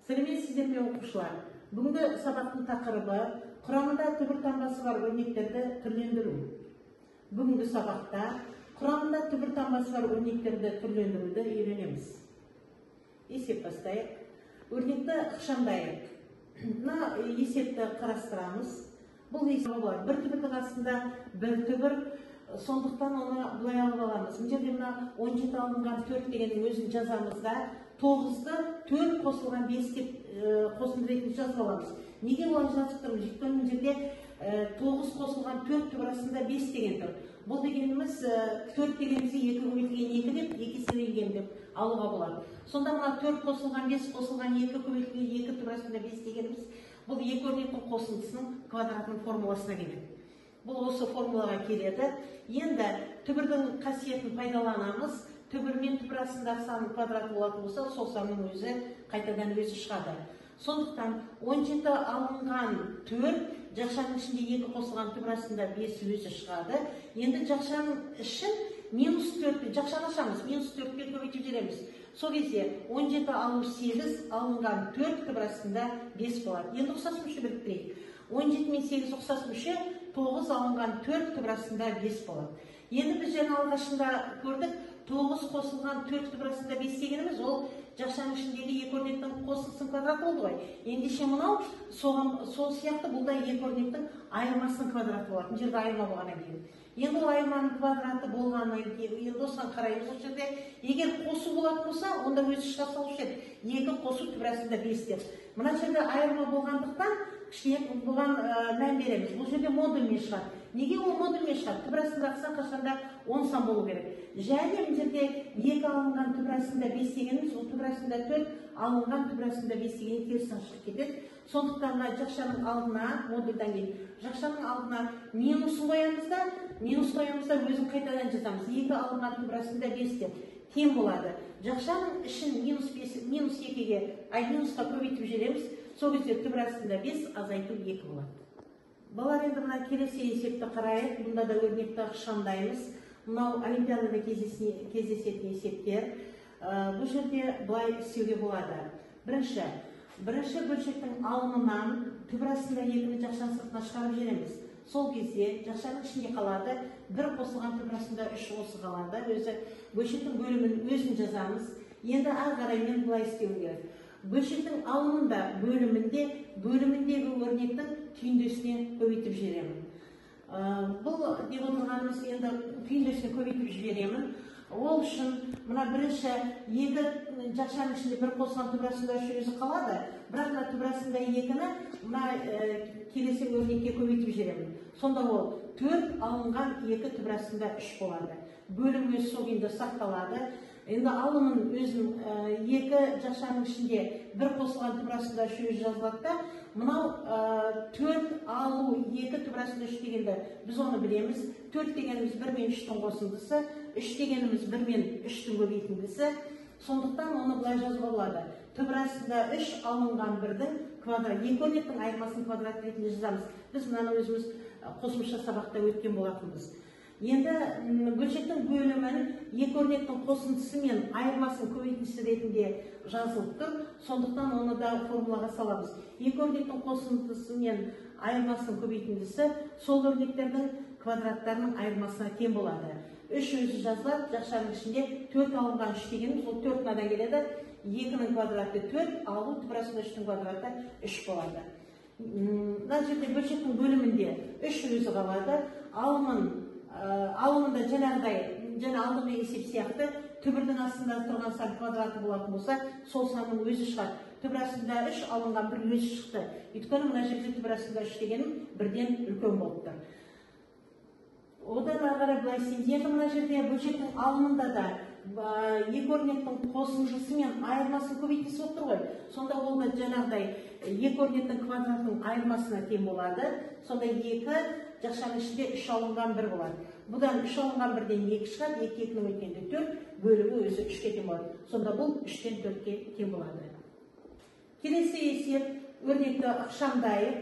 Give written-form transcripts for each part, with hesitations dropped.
Сәлеметсіздер ме, оқушылар? Бүгінгі сабақтың тақырыбы: құрамында түбір таңбасы бар өрнектерді түрлендіру. Бүгінгі сабақта құрамында түбір таңбасы бар өрнектерді түрлендіруді үйренеміз. Есеп бастайық. Өрнекті ықшамдайық. Мына есепті қарастырамыз. Бұл есеп болады. Бір түбірдің астында бір түбір, сондықтан оны былай алып аламыз. Мына жерде мына 17 алынған 4 дегеннің өзін жазамыз да, 9-ды 4 қосылған 5 деп қосынды ретінде жазып аламыз. Неге олай жазып тұрмыз? Өйткені мына жерде 9 қосылған 4 түбір астында 5 деген тұр. Бұл дегеніміз 4 дегенімізді 2 көбейтілген 2 деп, 2 еселенген деп алуға болады. Сонда мына 4 қосылған 5 қосылған 2 көбейтілген 2 түбір астында 5 дегеніміз бұл екі өрнектің қосындысының квадратының формуласына келеді. Бұл осы формулаға келеді. Енді түбірдің қасиетін пайдаланамыз. Түбір мен түбір астындағы санның квадраты болатын болса, сол санның өзі қайтадан өзі шығады. Сондықтан 17 алынған 4, жақшаның ішінде 2 қосылған түбір астында 5 өзі шығады. Енді жақшаның ішін минус 4, жақшаны ашамыз, минус 4-ке көбейтіп жібереміз. Сол кезде 17 алу 8 алынған 4 түбір астында 5 болады. Енді ұқсас мүше біріктірейік. 17 мен 8 ұқсас мүше, 9 алынған 4 түбір астында 5 болады. Енді біз жаңа алғашында көрдік, 9 қосылған 4 түбір астында 5 дегеніміз ол жақшаның ішіндегі екі өрнектің қосындысының квадраты болды ғой. Ендеше мынау сол сияқты бұл да екі өрнектің айырмасының квадраты болады. Мына жерде айырма болғаннан кейін. Енді ол айырманың квадраты болғаннан кейін, енді осыған қараймыз осы жерде. Егер қосу болатын болса, онда өзі шыға салушы еді. 2 қосу түбір астында 5 деп. Мына жерде айырма болғандықтан кішкене бұған мән береміз. Бұл жерде модульмен шығады. Неге ол модульмен шығады? Түбір астындағы сан қашанда 10 сан болу керек. Және мына жерде 2 алынған түбір астында 5 дегеніміз, ол түбір астында 4 алынған түбір астында 5 деген теріс сан шығып кетеді. Сондықтан мына жақшаның алдына, модульдан кейін жақшаның алдына минусын қоямыз да, минус қоямыз да өзін қайтадан жазамыз. 2 алынған түбір астында 5 деп тең болады. Жақшаның ішін минус 5, минус 2-ге, минусқа көбейтіп жібереміз. Сол кезде түбір астында 5 азайту 2 болады. Балалар, енді мына келесі есепті қарайық. Бұнда да өрнекті ықшамдаймыз. Мынау олимпиадада кездесетін есептер. Бұл жерде былай істеуге болады. Бірінші бөлшектің алымынан түбір астында 2-ні жақшаның сыртына шығарып жібереміз. Сол кезде жақшаның ішінде қалады, 1 қосылған түбір астында 3 осы қалады. Өзі бөлшектің бөлімін өзін жазамыз. Енді ары қарай мен былай істеуім керек. Бөлшектің алымында бөліміндегі өрнектің түйіндесіне көбейтіп жіберемін. Бұл деп отырғанымыз енді түйіндесіне көбейтіп жіберемін. Ол үшін мына бірінші 2 жақшаның ішінде 1 қосылған түбір астында 3 өзі қалады, бірақ мына түбір астында 2-ні мына келесі өрнекке көбейтіп жіберемін. Сонда ол 4 алынған 2 түбір астында 3 болады. Бөлім өзі сол күйінде сақталады. Енді алымын өзін 2 жақшаның ішінде 1 қосылған түбір астында 3 өзі жазылады да, мынау 4 алу 2 түбір астында 3 дегенді біз оны білеміз. 4 дегеніміз 1 мен 3-тің қосындысы, 3 дегеніміз 1 мен 3-тің көбейтіндісі. Сондықтан оны былай жазуға болады. Түбір астында 3 алынған 1-дің квадраты, екі өрнектің айырмасын квадрат ретінде жазамыз. Біз мынаны өзіміз қосымша сабақта өткен болатынбыз. Енді бөлшектің бөлімін екі өрнектің қосындысы мен айырмасын көбейтіндісі ретінде жазылып тұр. Сондықтан оны да формулаға саламыз. Екі өрнектің қосындысы мен айырмасын көбейтіндісі сол өрнектердің квадраттарының айырмасына тең болады. 3 өзі жазылады, жақшаның ішінде 4 алынған 3 дегеніміз ол 4 мынадан келеді. 2-нің квадраты 4, алу түбір астында 3-тің квадраты 3 болады. Мына жерде бөлшектің бөлімінде 3 өзі қалады. Алымында жаңағыдай, жаңа алдыңғы есеп сияқты түбірдің астында тұрған сан квадраты болатын болса, сол санның өзі шығады. Түбір астында 3 алынған 1 өзі шықты. Өйткені мына жерде түбір астында 3 дегенім бірден үлкен болып тұр. Одан ары қарай былай істейміз. Енді мына жерде бөлшектің алымында да екі өрнектің қосындысы мен айырмасын көбейтіндісі болып тұр ғой. Сонда ол да жаңағыдай екі өрнектің квадратының айырмасына тең болады. Сонда 2 жақшаның ішінде 3 алынған 1 болады. Бұдан 3 алынған 1-ден 2 шығады, 2 2-нің өткенде 4, бөлімі өзі 3-ке тең болады. Сонда бұл 3-тен 4-ке тең болады. Келесі есеп өрнекті ықшамдайық.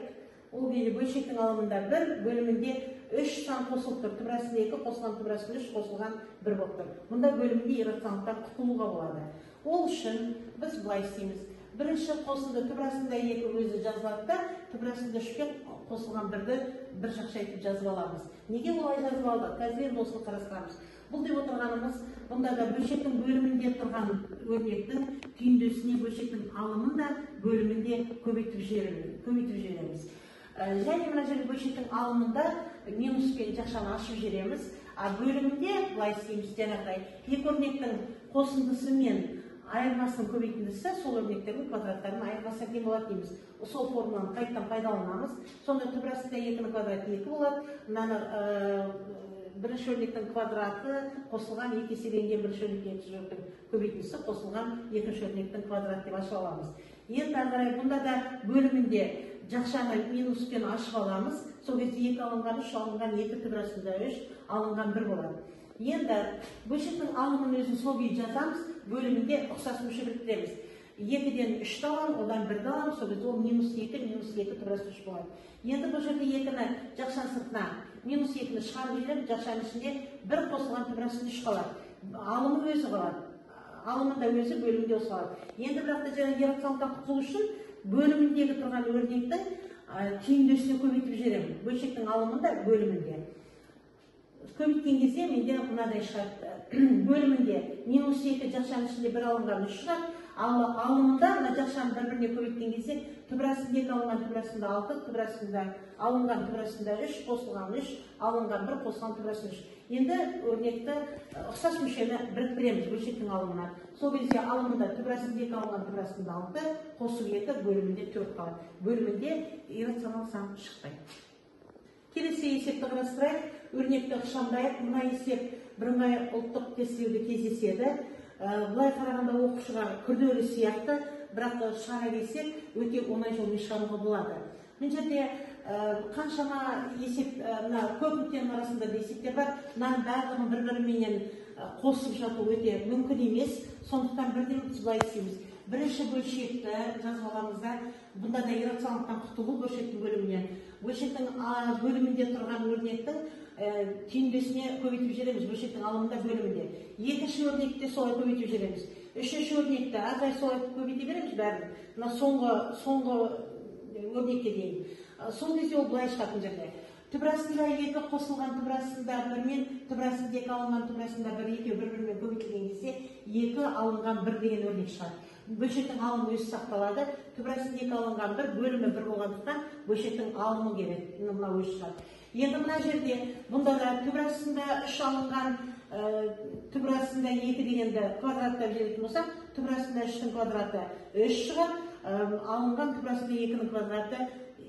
Ол кезде бөлшектің алымында 1, бөлімінде 3 сан қосылып тұр. Түбір астында 2 қосылған түбір астында 3 қосылған 1 болып тұр. Мұнда бөлімінде иррационалдықтан құтылуға болады. Ол үшін біз былай істейміз. Бірінші қосынды түбір астында 2 өзі жазылады да, түбір астында 3-ке қосылған 1-ді бір жақша етіп жазып аламыз. Неге олай жазып алдық? Қазір енді осыны қарастырамыз. Бұл деп отырғанымыз, бұнда да бөлшектің бөлімінде тұрған өрнектің түйіндесіне бөлшектің алымын да бөлімін де көбейтіп жібереміз. Және мына жерде бөлшектің алымында минуспен жақшаны ашып жібереміз. А бөлімінде былай істейміз, жаңағыдай екі өрнектің қосындысы мен айырмасының көбейтіндісі сол өрнектердің квадраттарының айырмасына тең болады дейміз. Сол формуланы қайтадан пайдаланамыз. Сонда түбір астында 2-нің квадраты 2 болады. Мынаны бірінші өрнектің квадраты қосылған 2 еселенген бірінші өрнек екінші өрнектің көбейтіндісі қосылған екінші өрнектің квадраты деп ашып аламыз. Енді ары қарай бұнда да бөлімінде жақшаны минуспен ашып аламыз. Сол кезде 2 алынған 3 алынған 2 түбір астында 3 алынған 1 болады. Енді бөлшектің алымын өзін сол күйі жазамыз, бөлімінде ұқсас мүше біріктіреміз. 2-ден 3-ті аламын, одан 1-ді аламын, сол кезде ол минус 2, минус 2 түбір астында 3 болады. Енді бұл жерде 2-ні жақшаның сыртына минус 2-ні шығарып жібереміз, жақшаның ішінде 1 қосылған түбір астында 3 қалады. Алымы өзі қалады. Алымында өзі, бөлімінде осы қалады. Енді бірақ та жаңа иррационалдықтан құтылу үшін бөліміндегі тұрған өрнектің түйіндесіне көбейтіп жіберемін. Бөлшектің алымында, бөлімінде. Көбейткен кезде менде мынадай шығады. Бөлімінде минус 2 жақшаның ішінде 1 алынған 3 шығады. Ал алымында мына жақшаны бір-біріне көбейткен кезде түбір астында 2 алынған түбір астында 6, түбір астында алынған түбір астында 3, қосылған 3, алынған 1, қосылған түбір астында 3. Енді өрнекті ұқсас мүшені біріктіреміз бөлшектің алымына. Сол кезде алымында түбір астында 2 алынған түбір астында 6, қосу 2, бөлімінде 4 қалады. Бөлімінде иррационал сан шықпайды. Келесі есепті қарастырайық. Өрнекті ықшамдайық. Мына есеп бірыңғай ұлттық тестілеуде кездеседі. Былай қарағанда оқушыға күрделі сияқты, бірақ шығара келсек өте оңай жолмен шығаруға болады. Мына жерде қаншама есеп, мына көп нүктенің арасында да есептер бар. Мынаның барлығын бір-біріменен қосып жату өте мүмкін емес. Сондықтан бірден біз былай істейміз. Бірінші бөлшекті жазып аламыз да, бұнда да иррационалдықтан құтылу бөлшектің бөлімінен. Бөлшектің бөлімінде тұрған өрнектің түйіндесіне көбейтіп жібереміз, бөлшектің алымында бөлімінде. Екінші өрнекті солай көбейтіп жібереміз. Үшінші өрнекті ары қарай солай көбейте береміз бәрін. Мына соңғы өрнекке дейін. Сол кезде ол былай шығатын жерде. Түбір астында 2 қосылған түбір астында 1 мен түбір астында 2 алынған түбір астында 1 екеуі бір-бірімен көбейтілген кезде 2 алынған 1 деген өрнек шығады. Бөлшектің алымы өзі сақталады. Түбір астында 2 алынған 1 бөлімі 1 болғандықтан бөлшектің алымы келеді. Мына өзі шығады. Енді мына жерде бұнда да түбір астында 3 алынған түбір астында 2 дегенді квадраттап жіберетін болсақ, түбір астында 3-тің квадраты 3 шығады, алынған түбір астында 2-нің квадраты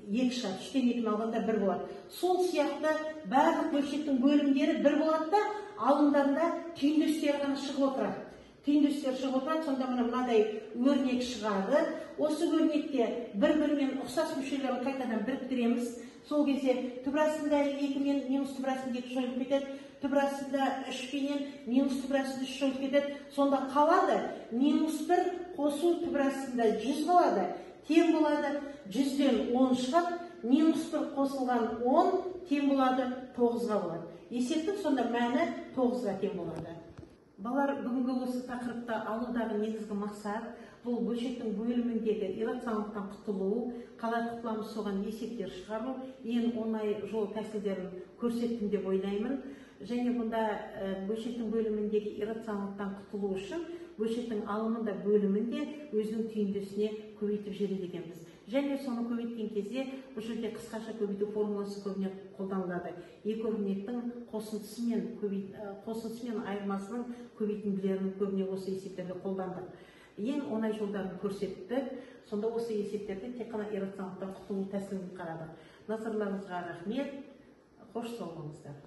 2 шығады. 3-тен 2-ні алғанда 1 болады. Сол сияқты барлық бөлшектің бөлімдері 1 болады да, алымдарында түйіндестері ғана шығып отырады. Түйіндестер шығып отырады, сонда мына мынадай өрнек шығады. Осы өрнекте бір-бірімен ұқсас мүшелерін қайтадан біріктіреміз. Сол кезде түбір астында 2 мен минус түбір астында 2 жойылып кетеді. Түбір астында 3 пенен минус түбір астында 3 жойылып кетеді. Сонда қалады минус 1 қосу түбір астында 100 болады. Тең болады 100-ден 10 шығады. Минус 1 қосылған 10 тең болады 9-ға болады. Есептің сонда мәні 9-ға тең болады. Балалар, бүгінгі осы тақырыпты алудағы негізгі мақсат бұл бөлшектің бөліміндегі иррационалдықтан құтылу, қалай құтыламыз соған есептер шығару, ең оңай жол тәсілдерін көрсеттім деп ойлаймын. Және бұнда бөлшектің бөліміндегі иррационалдықтан құтылу үшін бөлшектің алымын да бөлімін де өзінің түйіндесіне көбейтіп жібереді екенбіз. Және соны көбейткен кезде бұл жерде қысқаша көбейту формуласы көбіне қолданылады. Екі өрнектің қосындысы мен айырмасының көбейтінділерін көбіне осы есептерде қолдандық. Ең оңай жолдарын көрсеттік. Сонда осы есептерде тек қана иррационалдықтан құтылу тәсілін қарадық. Назарларыңызға рахмет. Қош сау болыңыздар.